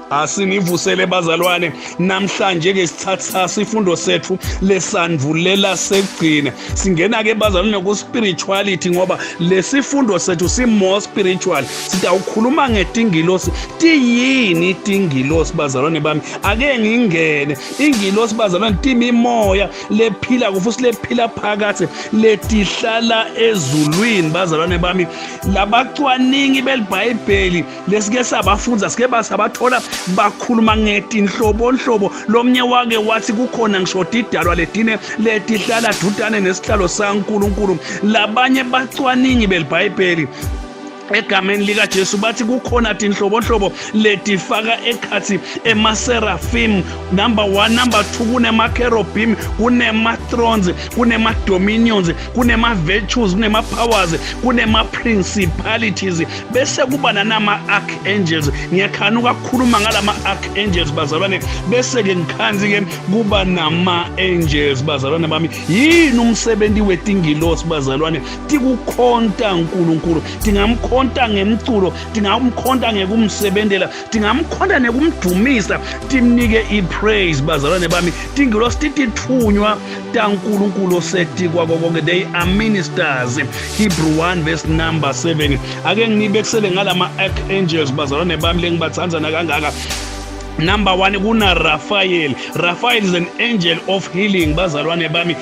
Asinivusele bazalwane, namhlanje ke sithatha sifundo sethu lesandulela sekugcina. Singena ke bazalwane ku spirituality ngoba lesifundo sethu si more spiritual. Sitawukhuluma ngetingilosi. Tiyini tingilosi bazalwane bami? Ake ngingene. Ingilosi bazalwane timimoya lephila futhi lephila phakathi letihlala ezulwini bazalwane bami. Labacwaningi beliBhayibheli lesike sabafunza sike basabathola bakhuluma ngetinhlobonhlobo. Lomnye wake wathi kukhona ngisho tidalwa letine letihlala dudane nesihlalo saNkulunkulu. Labanye bacwaningi beliBhayibheli egameni likaJesu bathi kukhona tinhlobonhlobo letifaka ekhathi emaserafim number 1, number 2, kunema-kerobim, kunema-thrones, kunema-dominions, kunema-virtues, kunema-powers, kunema-principalities, bese kuba nanama-archangels. Ngiyakhanuka ukukhuluma ngalama-archangels bazalwane, bese-ke ngikhanzi-ke kuba nama-angels bazalwane bami. Yini umsebenzi wetingilosi bazalwane? Tikukhonta uNkulunkulu, tingamkhonta ngemculo, tingamkhonta ngekumsebentela, tingamkhonta nekumdumisa, timnike ipraise bazalwane bami. Tingilosi titithunywa taNkulunkulu osetikwa konke, they are ministers. Hebrew 1 verse number 7. Ake nginibekisele ngalama archangels bazalwane bami lengibathandza nakangaka. Number 1 kuna Raphael. Raphael is an angel of healing bazalwane bami,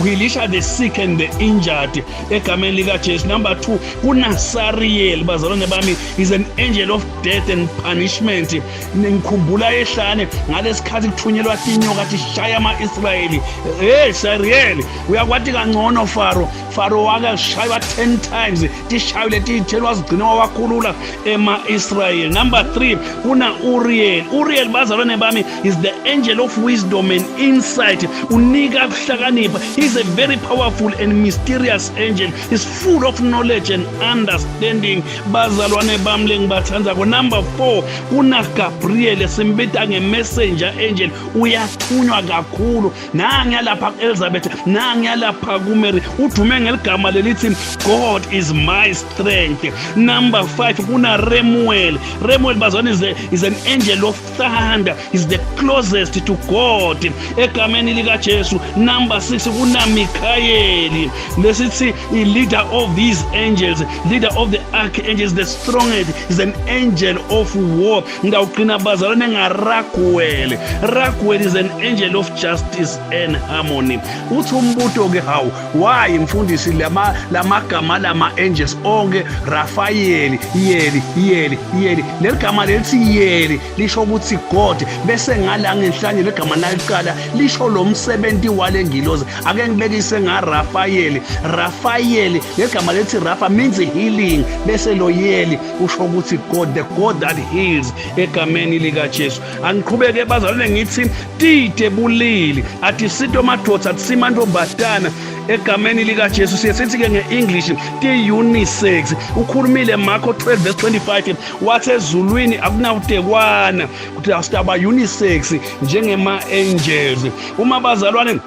uhealisha the sick and the injured egameni lika Jesu. Number 2 kuna Sariel bazalwane bami, is an angel of death and punishment. Ngikhumbula ehlane ngalesikhathi kuthunyelwa tinyoka tishaya ama-Israyeli. Hey Sariel, uyakwati kangcono Faro. Faro wake shaywa 10 times, tishaywe letithelwa zigcine wawakhulula ema-Israyeli. Number 3 kuna Uriel. Uriel bazalwane bami is the angel of wisdom and insight, unika kuhlakanipha. He's a very powerful and mysterious angel, he's full of knowledge and understanding bazalwane bami lengibathandzako. Number 4 kuna Gabriel, simbita nge-messenger angel, uyathunywa kakhulu. Nangiya lapha ku-Elizabeth, nangiya lapha kuMary, udume ngeligama lelithi God is my strength. Number 5 kuna Remuel. Remuel bazalwane is an angel of thunder, is the closest to God egameni likaJesu. Number 6 kuna Michael, lesithi i leader of these angels, leader of the archangels, the strongest, is an angel of war. Ngawugcina bazalwane ngaRaguel. Raguel is an angel of justice and harmony. Uthi umbuto ke, hawu, why mfundisi lama lamagama lama angels onke Raphael, yeli yeli yeli, leligama lelithi yeli lisho ukuthi God, bese ngala ngenhlanye legama naliqala lisho lo msebenzi wale ngilozi? Ake ngibekise ngaRaphael. Raphael, legama lethi Rapha means healing, bese lo yeli usho ukuthi God, the God that heals egameni lika Jesu. Angiqhubeke bazalwane ngithi tide bulili athi sito madoda athi simantombazana egameni lika Jesu. Siye sithi ke ngeEnglish ti unisex. Ukhulumile Marko 12 verse 25 wathi ezulwini akunawutekwana, kuthi asitaba unisex njengema angels. Uma bazalwane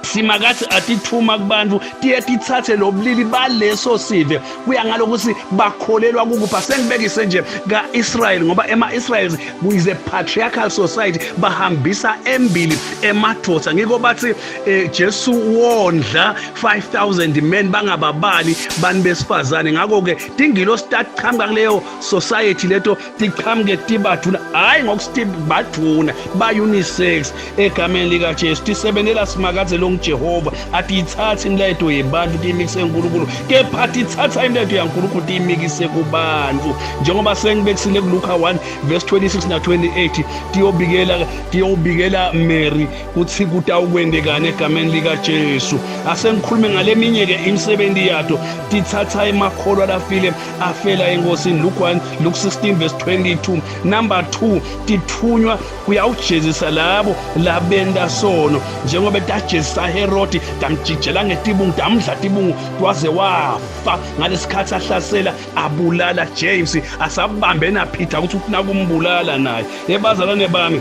simakathi atithuma kubantu, tiye tithathe lobulili baleso sive, kuya ngalokuthi bakholelwa kukupha. Sengibekise nje ka-Israel ngoba ema-Israel is a patriarchal society, bahambisa embili emadoda. Ngiko bathi Jesu wondla 5000 men bangababali bani besifazane. Ngakho-ke tingilosi taqhamuka kuleyo society leto, tiqhamuke tibaduna, hhayi ngokuthi baduna, ba-unisex egameni likaJesu. Tisebenzela simakadze longuJehova, atiyithathi imilayeto yebantu tiyimikise kuNkulunkulu, kepha tithatha imilayeto yaNkulunkulu tiyimikise kubantu, njengoba sengibekisile kuLuka 1 verse 26 na 28, tiyobikela Mary kuthi kutawukwendekani egameni likaJesu. Asengikhulume ngaleminye-ke imisebenzi yato. Tithatha emakholwa lafile afela enkosini, Luke 1, Luke 16 verse 22. Number 2, tithunywa kuyawujezisa labo labenta sono, njengoba tajezisa Herodi, tamjijela ngetibungu, tamdla tibungu waze wafa ngalesikhathi ahlasela abulala James, asabambe naPeter ukuthi ufuna kumbulala naye. Ebazalwane bami,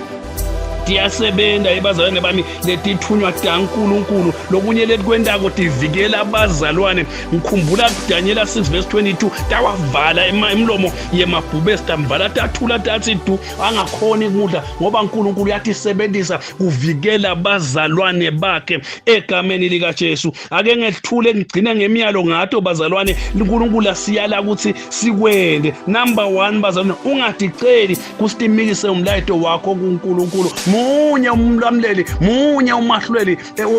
Tiyasebenta ebazalwane bami letithunywa taNkulunkulu. Lokunye letikwentako tivikela abazalwane. Ngikhumbula kuDanyela 6 verse 22, tawavala imilomo yemabhubesi, tamvala tathula tatsi du, angakhoni kudla, ngoba uNkulunkulu uyatisebenzisa kuvikela abazalwane bakhe egameni likaJesu. Ake ngethule ngigcine ngemiyalo ngato bazalwane uNkulunkulu asiyala ukuthi sikwende. Number 1 bazalwane, ungadiceli kusitimikise umlayito wakho kuNkulunkulu. Munye umlamuleli, munye umahluleli,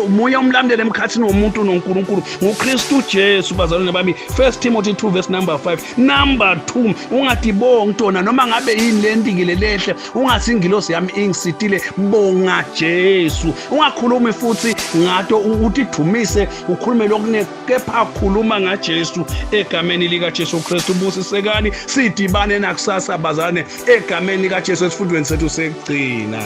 munye umlamuleli emkhathini womuntu noNkulunkulu, nguKristu Jesu bazalwane bami. 1 Timothy 2 verse number 5. Number 2, ungatibongi tona noma ngabe yini lentikile lehle, ungathi ingilosi yami ingisitile, bonga Jesu. Ungakhulumi futhi ngato utidumise, ukhulume lokune, kepha khuluma ngaJesu egameni likaJesu Kristu. Busisekani, sidibane nakusasa bazalwane egameni likaJesu esifundweni sethu sekugcina.